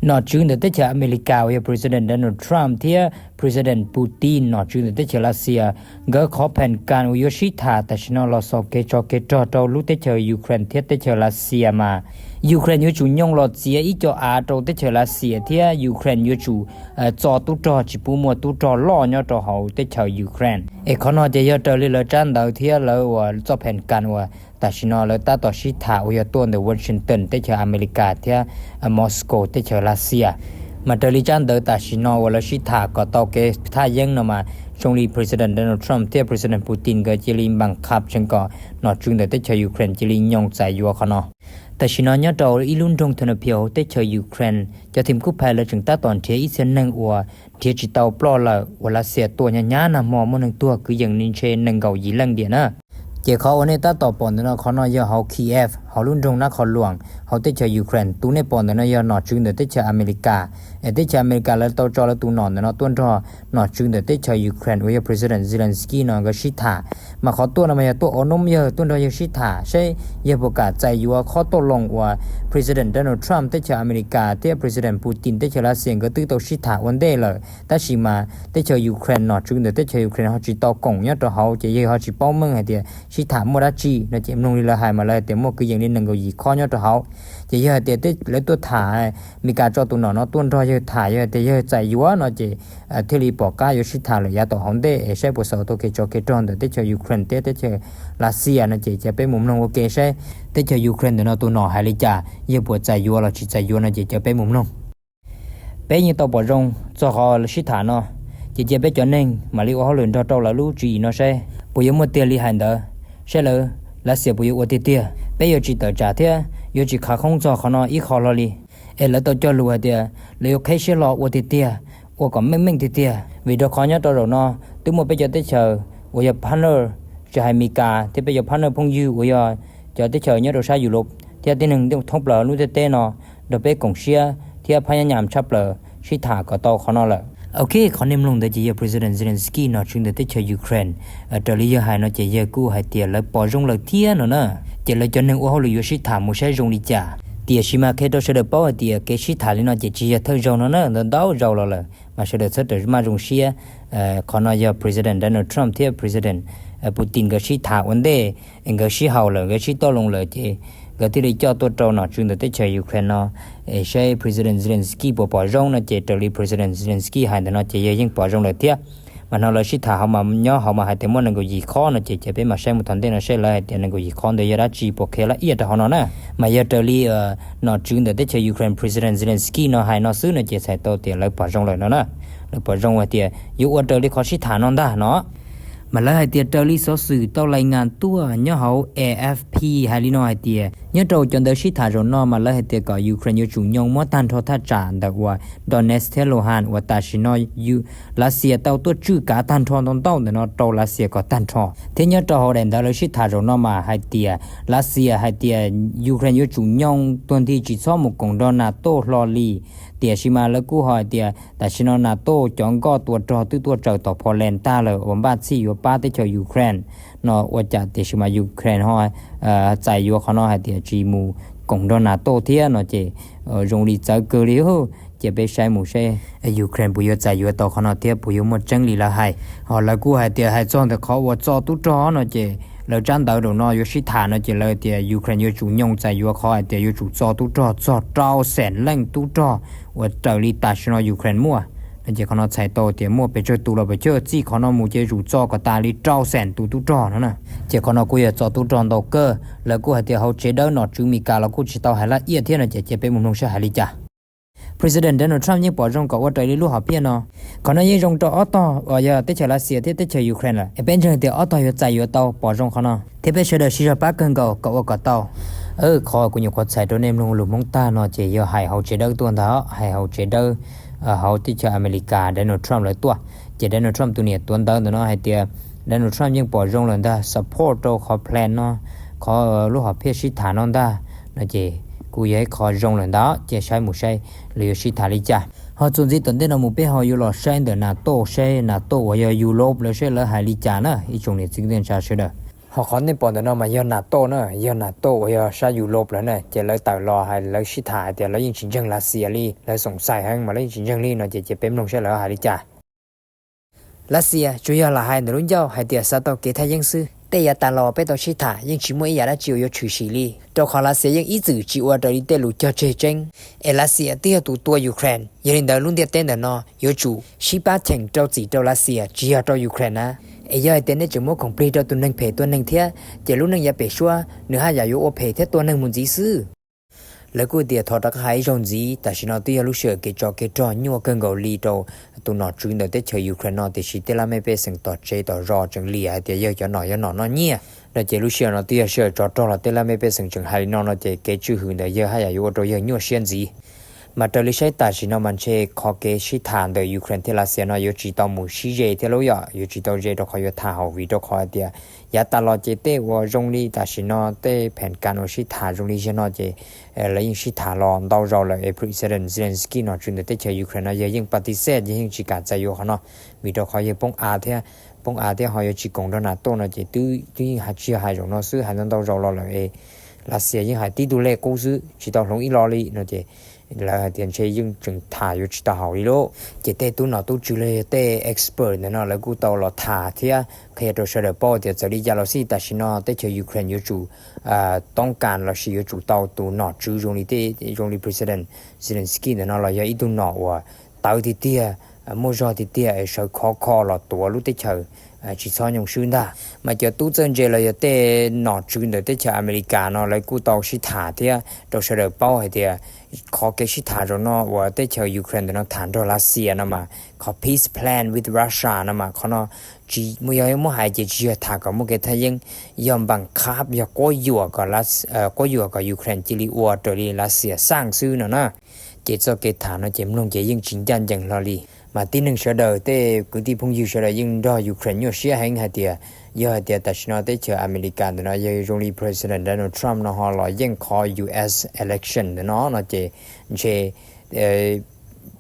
Nom tswv ntawm teb chaws Amelikas uas yog President Donald Trump thiab President Putin nom tswv ntawm teb chaws Lav Xias, nkawd qhov pheem kas uas yuav sib tham tam sim no los xaus kev tsov kev rog rau lub teb chaws Ukraine thiab teb chaws Lav Xias mas Ukraine yuav tsum nyoo los txiav ib co av rau teb chaws Lav Xias thiab Ukraine yuav tsum txo tub rog tsis pub muaj tub rog loj nyob rau hauv teb chaws Ukraine. Es qhov no ces yog raws li lawv tsab ntawv thiab lawv uas txoj pheem kas uas tam sim no lawv tab tom sib tham uas yog tuaj ntawm Washington teb chaws Amelikas thiab Moscow teb chaws Lav Xias. Mas raws li tsab ntawv tam sim no uas lawv sib tham kom tau kev thaj yeeb no mas zoo li President Donald Trump thiab President Putin nkawd cia li npam qhab tseev kom nom tswv ntawm teb chaws Ukraine cia li nyoo txais yuav qhov no. Tam sim no nyob rau ib lub nroog Ternopil hauv teb chaws Ukraine, cov thim kub phais lawv tseem tab tom nrhiav ib txhia neeg uas nrhiav tsis tau ploj lawm uas Lav Xias tua hnyav hnyav nag hmo muaj neeg tuag kwv yees li ntshe nees nkaum yim leej diam na. Ces qhov uas nej tab tom pom ntawm no qhov no yog hauv Kiev hauv lub nroog nab qhov luam hauv teb chaws Ukraine. Tus nej pom ntawm no yog nom tswv ntawm teb chaws Amelikas. Es teb chaws Amelikas lawv tau tso lawv tus nom ntawm no tuaj nrog nom tswv ntawm teb chaws Ukraine uas yog President Zelensky no nkawd sib tham. Mas qhov tuaj no mas yog tuaj ua noob yawg tuaj nrog yawg sib tham seb yawg puas kam txais yuav qhov tau loo uas President Donald Trump teb chaws Amelikas thiab President Putin teb chaws Lav Xias nkawd twb tau sib tham ua ntej lawm, tab sis mas teb chaws Ukraine nom tswv ntawm teb chaws Ukraine ho tsis tau koom nyob rau hauv ces yawg ho tsis paub meej hais tias sib tham muaj dab tsi no ces mloog li lawv hais mas lawv hais tias muaj kwv yees li nees nkaum yim qhov nyob rau hauv. Ces yog hais tias lawv tuaj tham, Meskas tso tus nom no tuaj nrog yawg tham yog hais tias yawg txais yuav no ces thiaj li pom qab yuav sib tham lawm yav tom hauv ntej es saib puas xaus tau kev tsov kev rog ntawm teb chaws Ukraine thiab teb chaws Lav Xias no ces cia peb mus mloog ua ke saib teb chaws Ukraine ntawm no tus nom hais li cas, yawg puas txais yuav los tsis txais yuav no ces cia peb mus mloog. Peb yeej tau pom zoo txog qhov sib tham no, ces cia peb cov neeg mam li ua hauj lwm nrog rau lawv lub tswv yim no saib puas yuav muaj tiag li hais ntawd, saib lawv Lav Xias puas yuav ua tiag tiag. Peb yuav tsis tawm tsam thiab yuav tsis khav khoob txog qhov no ib qho hlo li. Es lawv tau cog lus hais tias lawv yuav qheb siab hlo ua tiag tiag, ua kom meej meej tiag tiag, vim rau qhov nyob rau zaum no twb muaj peb cov teb chaws uas yog partner, tsis hais Meskas thiab peb cov partner phooj ywg uas yog cov teb chaws nyob rau sab Europe thiab tib neeg thoob plaws lub ntiaj teb no nrog peb koom siab thiab phab nyab nyam tshaj plaws sib tham kom tau qhov no lawm. Ok, qhov nej mloog ntawd ces yog President Zelensky nom tswv ntawm teb chaws Ukraine. Raws li yawg hais no ces yawg kuj hais tias lawv pom zoo lawm thiab no na. Ces lawv cov neeg ua hauj lwm yuav sib tham mus saib zoo li cas. Tiam sis mas qhia rau sawv daws paub hais tias kev sib tham li no ces tsis yog thawj zaug no na, ntau ntau zaus los lawm mas sawv daws txhob rawm maj zoo siab. Qhov no yog President Donald Trump thiab President Putin nkawd sib tham ua ntej, nkawd sib haum lawm, nkawd sib toj loo lawm ces nkawd thiaj li coj tuaj rau nom tswv ntawm teb chaws Ukraine no es saib President Zelensky puas pom zoo no ces raws li President Zelensky hais ntawm no ces yawg yeej pom zoo lawm thiab. Mas no lawv sib tham hauv mas nyob hauv mas hais tias muaj nees nkaum yim qhov no ces cia peb mam saib mus tom ntej no saib lawv hais tias nees nkaum yim qhov ntawd yog dab tsi puas qhia laj iaj rau hauv no na. Mas yog raws li nom tswv ntawm teb chaws Ukraine President Zelensky no hais no xwb no ces txhais tau tias lawv pom zoo lawm no na. Lawv pom zoo hais tias yuav ua raws li qhov sib tham no ntag no. Mas lawv hais tias raws li xov xwm tau lais ngas tuaj nyob hauv A F P hais li no hais tias nyob rau cov ntawd sib tham zaum no mas lawv hais tias kom Ukraine yuav tsum nyoo muab tag nrho thaj tsam ntawm uas Donetsk thiab Luhansk uas tam sim no Lav Xias tau tuaj tswj kav tag nrho ntau ntau ntawm no rau Lav Xias kom tag nrho. Thiab nyob rau hauv daim ntawv lawv sib tham zaum no mas hais tias Lav Xias hais tias Ukraine yuav tsum nyoo tuag nthi tsis txhob mus koom nrog NATO hlo li. Tiam sis mas lawv kuj ho hais tias tam sim no NATO cov nkoj tua rog twb tuaj tsaws tom Poland tag lawm uas npaj txhij yuav pab teb chaws Ukraine no ua cas tiam sis mas Ukraine ho txais yuav qhov no hais tias tsis mus koom nrog NATO thiab no ces zoo li txawv kawg li. Cia peb saib mus seb Ukraine puas yuav txais yuav tau qhov no thiab puas yuav muaj tseeb li lawv hais. Ho lawv kuj hais tias hais txog ntawm qhov uas txo tub rog no ces lawv tsab ntawv zaum no yuav sib tham no ces lawv tias Ukraine yuav tsum nyoo txais yuav qhov hais tias yuav tsum txo tub rog txog rau xees leej tub rog uas raws li tam sim no Ukraine muaj no ces qhov no txhais tau tias muaj pes tsawg tus los pes tsawg txij qhov no mus ces yuav tsum txo kom tas li rau xees tus tub rog no na. Ces qhov no kuj yog txo tub rog ntau kawg. Lawv kuj hais tias hauv tsev dawb nom tswv Meskas los kuj tsis tau hais laj iaj thiab no ces cia peb mus mloog saib hais li cas. President Donald Trump yeej pom zoo kom ua raws li lub hom phiaj no. Qhov no yeej zoo rau ob tog uas yog teb chaws Lav Xias thiab teb chaws Ukraine lawm es peb ntseeg tias ob tog yuav txais yuav tau pom zoo qhov no thiab peb sawv daws sib zog pab kawg nkaus kom ua kom tau. Qhov kuv nyuam qhuav txhais rau nej mloog lus Hmoob tag no ces yog hais hauv tsev dawb tuaj ntag, hais hauv tsev dawb hauv teb chaws Amelikas Donald Trump lawv tuaj. Ces Donald Trump tus niam tuav ntawv ntawm no hais tias Donald Trump yeej pom zoo lawm ntag, support rau qhov plan no, qhov lub hom phiaj sib tham no ntag no ces kuj yog ib qho zoo lawm ntag. Ces saib mus saib lawv yuav sib tham li cas. Ho txuas ntxiv tom ntej no mus peb ho yuav los saib ntawm NATO, saib NATO uas yog Europe lawv saib lawv hais li cas na ib tsoom niam txiv kwv tij neej tsa sawv daws. Ho qhov nej pom ntawm no mas yog NATO na, yog NATO uas yog sab Europe lawm na, ces lawv tawm los hais lawv sib tham hais tias lawv yeej tsis ntseeg Lav Xias li, lawv xoom xais heev mas lawv yeej tsis ntseeg li no ces cia peb mloog saib lawv hais li cas. Lav Xias tsuas yog lam hais ntawm lub ncauj hais tias xav tau kev thaj yeeb xwb. Tej yav tas los peb tau sib tham yeej tsis muaj ib yam dab tsi uas yuav tshwm sim li, rau qhov Lav Xias yeej ib txwm tsis ua raws li tej lus cog tseg tseeb. Es Lav Xias twb yog tus tua Ukraine, yog li ntawd lub ntiaj teb ntawm no yuav tsum sib pab cheem rau txim rau Lav Xias tsis yog rau Ukraine na. Es yog hais tias nej tseem muab khoom plig rau tus neeg phem tua neeg thiab, ces lub neej yav pem suab nws haj yam yuav ua phem thiab tua neeg mus ntxiv xwb. Lawv kuj tias thov rov qab hais ib zaug ntxiv, tam sim no twb yog lub sij hawm kev tsov kev rog nyuaj kawg nkaus li rau tus nom tswv ntawm teb chaws Ukraine no, tiam sis tej laj mej pej xeem tom tsev tom zos tseem liam hais tias yawg cov nom yog nom noj nyiaj no ces lub sij hawm no twb yog sij hawm tsov rog los tej laj mej pej xeem tseem hais li no no ces kev tswj hwm ntawm yawg haj yam yuav ua rau yawg nyuaj siab ntxiv. Mas raws li saib tam sim no mas ntshe qhov kev sib tham ntawm Ukraine thiab Lav Xias no yuav tsis tau mus sib ze thiab lauj, yog yuav tsis tau ze rau qhov yuav tham haum vim rau qhov hais tias yav tas los ces tej uas zoo li tam sim no tej pheem kas uas sib tham zoo li ziag no ces lawv yeej sib tham los ntau zaus lawm es President Zelensky nom tswv ntawm teb chaws Ukraine no yawg yeej patisej, yawg yeej tsis kam txais yuav qhov no, vim rau qhov yawg poob av thiab, poob av thiab ho yuav tsis koom nrog NATO no ces twb yeej hais tsis yog hais zaum no xwb, hais ntau ntau zaus los lawm es Lav Xias yeej hais tib tug lej qub xwb tsis tau hloov ib lo li no ces lawv hais tias ntshe yeej tseem tham yuav tsis tau haum li lauj. Ces tej tub nom tub tswv los yog tej expert ntawm no lawv kuj tau los tham thiab qhia rau sawv daws paub tias txawm li cas los xij tam sim no teb chaws Ukraine yuav tsum toob kas lossis yuav tsum tau tus nom tswv zoo li, zoo li President Zelensky ntawm no los yog ib tug nom uas tawv tiag tiag, muaj zog tiag tiag es sawv khov kho los tuav lub teb chaws tsis txhob nyoog swb ntag. Mas cov tub txawj ntse los yog tej nom tswv ntawm teb chaws Amelikas no lawv kuj tau sib tham thiab rau sawv daws paub hais tias qhov kev sib tham zaum no uas teb chaws Ukraine ntawm no tham nrog Lav Xias no mas qhov peace plan with Russia no mas qhov no tsis muaj, yog muab hais ces tsis yog tham kom muaj kev thaj yeeb, yog npam khab, yog quab yuam kom, quab yuam kom Ukraine cia li ua raws li Lav Xias xaj xwb no na. Ces txoj kev tham no ces mloog ces yeej tsis ncaj ncees hlo li. Mas tib neeg sawv daws tej kwv tij phooj ywg sawv daws yeej nrog Ukraine nyuaj siab heev hais tias yog hais tias tam sim no teb chaws Amelikas ntawm no yog zoo li President Donald Trump no ho los yeej qhov U S election ntawm no no ces ntshe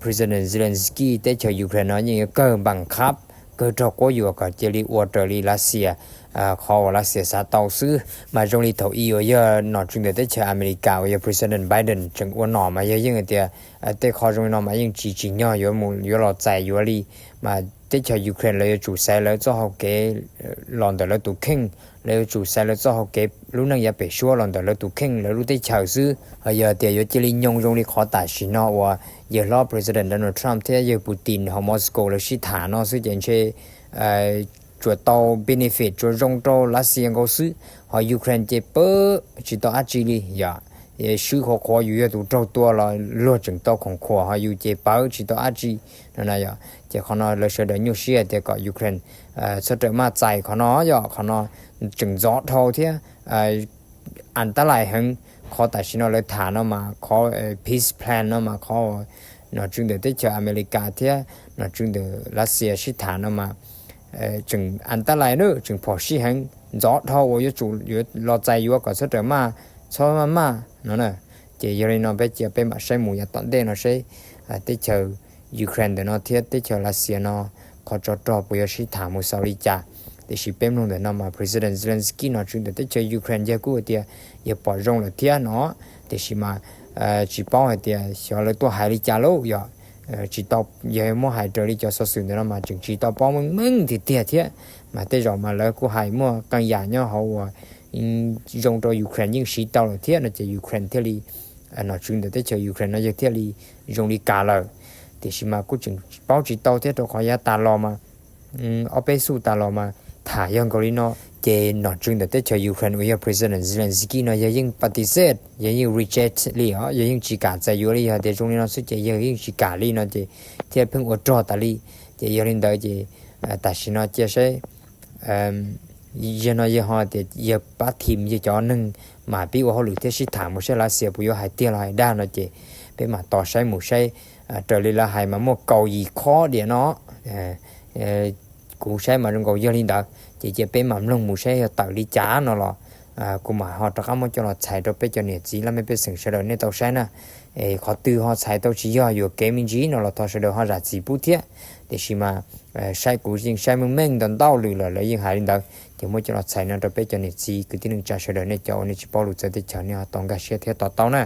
President Zelensky teb chaws Ukraine no yeej yuav kawg npam khab, kawg raug quab yuam kom cia li ua raws li Lav Xias, qhov uas Lav Xias xav tau xwb. Mas zoo li thaum ub uas yog nom tswv ntawm teb chaws Amelikas uas yog President Biden tseem ua nom mas yog yeej hais tias tej qho zoo li no mas yeej tsis tsim nyog yuav mus yuav los txais yuav li. Mas teb chaws Ukraine lawv yuav tsum xaiv lawv txoj hau kev los ntawm lawv tus kheej, lawv yuav tsum xaiv lawv txoj hau kev lub neej yav pem suab los ntawm lawv tus kheej lawv lub teb chaws xwb. Ho yog tias yuav cia li nyoog zoo li qhov tam sim no uas yawg hlob President Donald Trump thiab yawg Putin hauv Moscow lawv sib tham no xwb ces ntshe tsuas tau benefit tsuas zoo rau Lav Xias nkaus xwb, ho Ukraine ces pawv tsis tau dab tsi li yom. Swb qhuav qhuav yus yog tus raug tua los luag tseem tau khoom khuam ho yus ces pawv tsis tau dab tsi no na yom. Ces qhov no lawv sawv daws nyuaj siab tias kom Ukraine txhob rawm maj txais qhov no yom, qhov no tseem ntxov dhau thiab an tab lais heev. Qhov tam sim no lawv tham no mas qhov peace plan no mas qhov nom tswv ntawm teb chaws Amelikas thiab nom tswv ntawm Lav Xias sib tham no mas tseem an tab lais na, tseem phom sij heev, ntxov dhau uas yuav tsum yuav los txais yuav kom txhob rawm maj, txhob maj maj no na. Ces yog li no peb cia peb mam saib mus yav tom ntej no seb teb chaws Ukraine ntawm no thiab teb chaws Lav Xias no qhov tsov rog puas yuav sib tham mus xaus li cas. Tiam sis peb mloog ntawm no mas President Zelensky nom tswv ntawm teb chaws Ukraine yawg kuj hais tias yawg pom zoo lawm thiab no, tiam sis mas tsis paub hais tias xyov lawv tuaj hais li cas lauj yom. Tsis tau, yog muab hais raws li cov xov xwm ntawm no mas tseem tsis tau paub meej meej tiag tiag thiab. Mas tej zaum mas lawv kuj hais muaj qee yam nyob hauv uas zoo rau Ukraine yeej siv tau lawm thiab no ces Ukraine thiaj li, nom tswv ntawm teb chaws Ukraine no yawg thiaj li zoo li kam lawm. Tiam sis mas kuj tseem paub tsis tau thiab rau qhov yav tas los mas ob peb xuj tas los mas tham yog nkaus li no. Ces nom tswv ntawm teb chaws Ukraine uas yog President Zelensky no yawg yeej patisej, yawg yeej reject li os, yawg yeej tsis kam txais yuav li. Yog tias zoo li no xwb ces yawg yeej tsis kam li no ces thiaj pheej ua rog tas li. Ces yog li ntawd ces tam sim no cia saib, yog no yawg ho tias yawg pab thim yawg cov neeg mas pib ua hauj lwm thiab sib tham mus saib Lav Xias puas yuav hais tiag los hais dag no ces peb mam tos saib mus saib. Raws li lawv hais mas muaj kaum yim qhov diam no, kuv saib mas zoo nkaus yog li ntawd ces cia peb mam mloog mus saib yog tawm li cas no los kuv mam ho rov qab muab coj los txhais rau peb cov niam txiv laj mej pej xeem sawv daws nej tau saib na. Qhov twg ho txhais tau tsis yog yuam kev me ntsis no los thov sawv daws ho zam txim pub thiab. Tiam sis mas saib kuv yeej saib meej meej ntau ntau lwm lawm lawv yeej hais li ntawd. yuav muab coj los txhais no rau peb cov niam txiv kwv tij neej tsa sawv daws nej cov uas nej tsis paub lus txawv teb chaws nej ho tau nkag siab thiab to taub na.